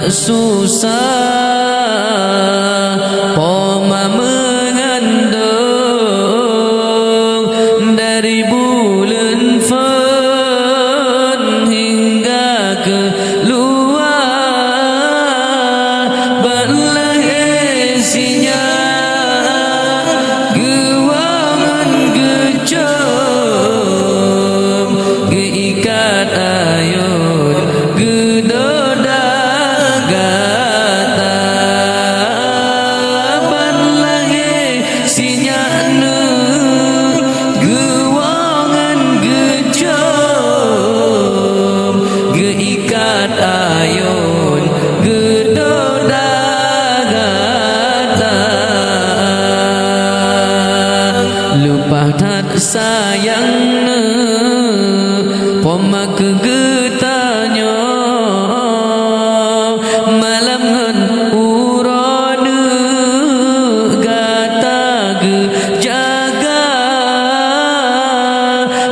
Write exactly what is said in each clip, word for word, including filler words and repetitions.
Susah poma meungandong dari buleuen phon hingga keuluwa, ban lahé si nyak geuwoe ngon geucom, geuikat ayôn geudoda gata, ban lahé si nyak neuh geuwoe ngon geucom, geuikat ayôn geudoda gata. Leupah that sayang neuh poma keu geutanyoe, malam ngon uroe neuh gata geujaga.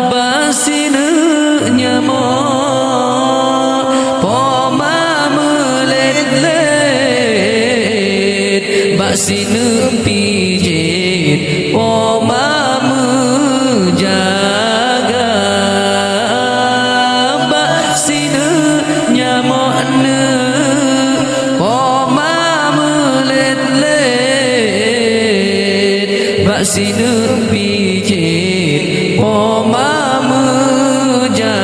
Bak sineuk nyamok poma meulét-lét, bak sineuk pijet poma meujaga. Bak sineuk nyamok neuh poma meulét-lét, bak sineuk pijet poma meujaga.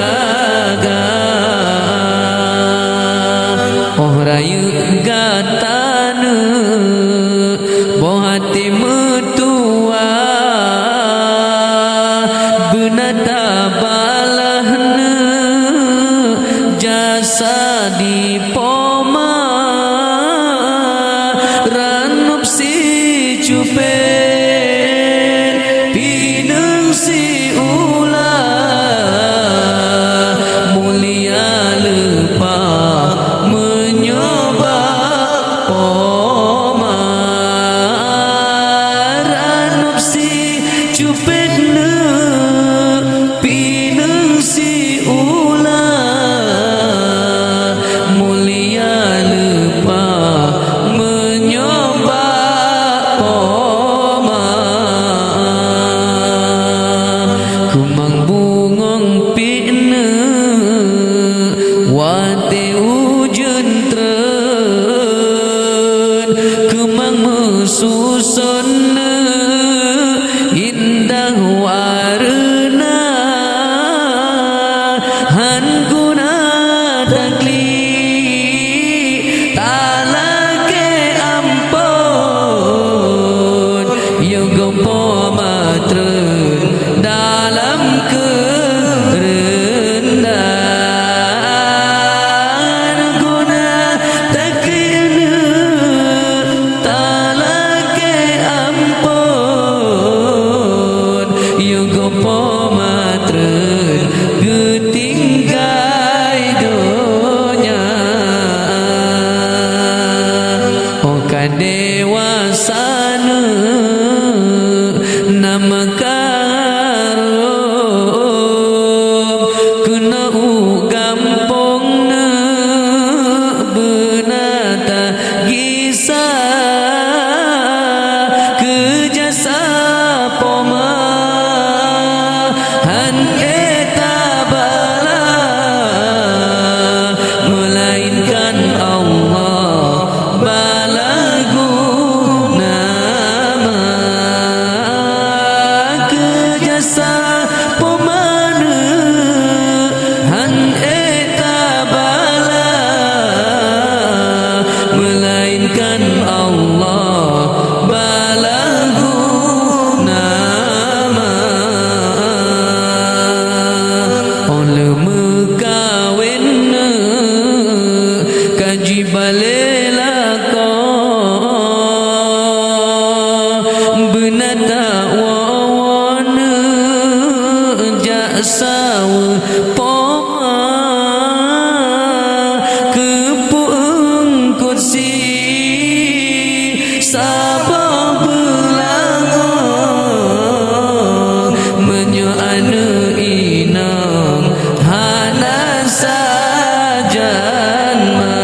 Óh rayeuk gata neuh boh até meutuwah, beuna tabalah neuh jasa di poma. Ranub sicupet, pineung siulah, mulia leupah meunyoe bak poma. Ranub sicupet neuh, pineung siulah, mulia leupah meunyoe bak poma. Keumang bungöng piet neuh watée ujeuen treun, keumang meususon neuh indah wareuna, han guna taklik talakée amphon, yoh goe poma treun dalam keureundahan. Guna taklik neuh talakée amphon, yoh goe poma treun geutinggai donya. Óh ka dewasa neuh na meukarom, keunoe u gampông neuh beuna ta gisa keu jasa poma, han ék tabala, meulainkan Allah balagu nama. Keu jasa poma neuh han ék tabala, meulainkan Allah balagu nama. Óh lheueh meukawen neuh ka jibalé lakoe, beuna tawoe-woe neuh jak saweue poma, keu peu-eungkot si saboh beulangoe, meunyoe aneuëk inong hana sajan ma.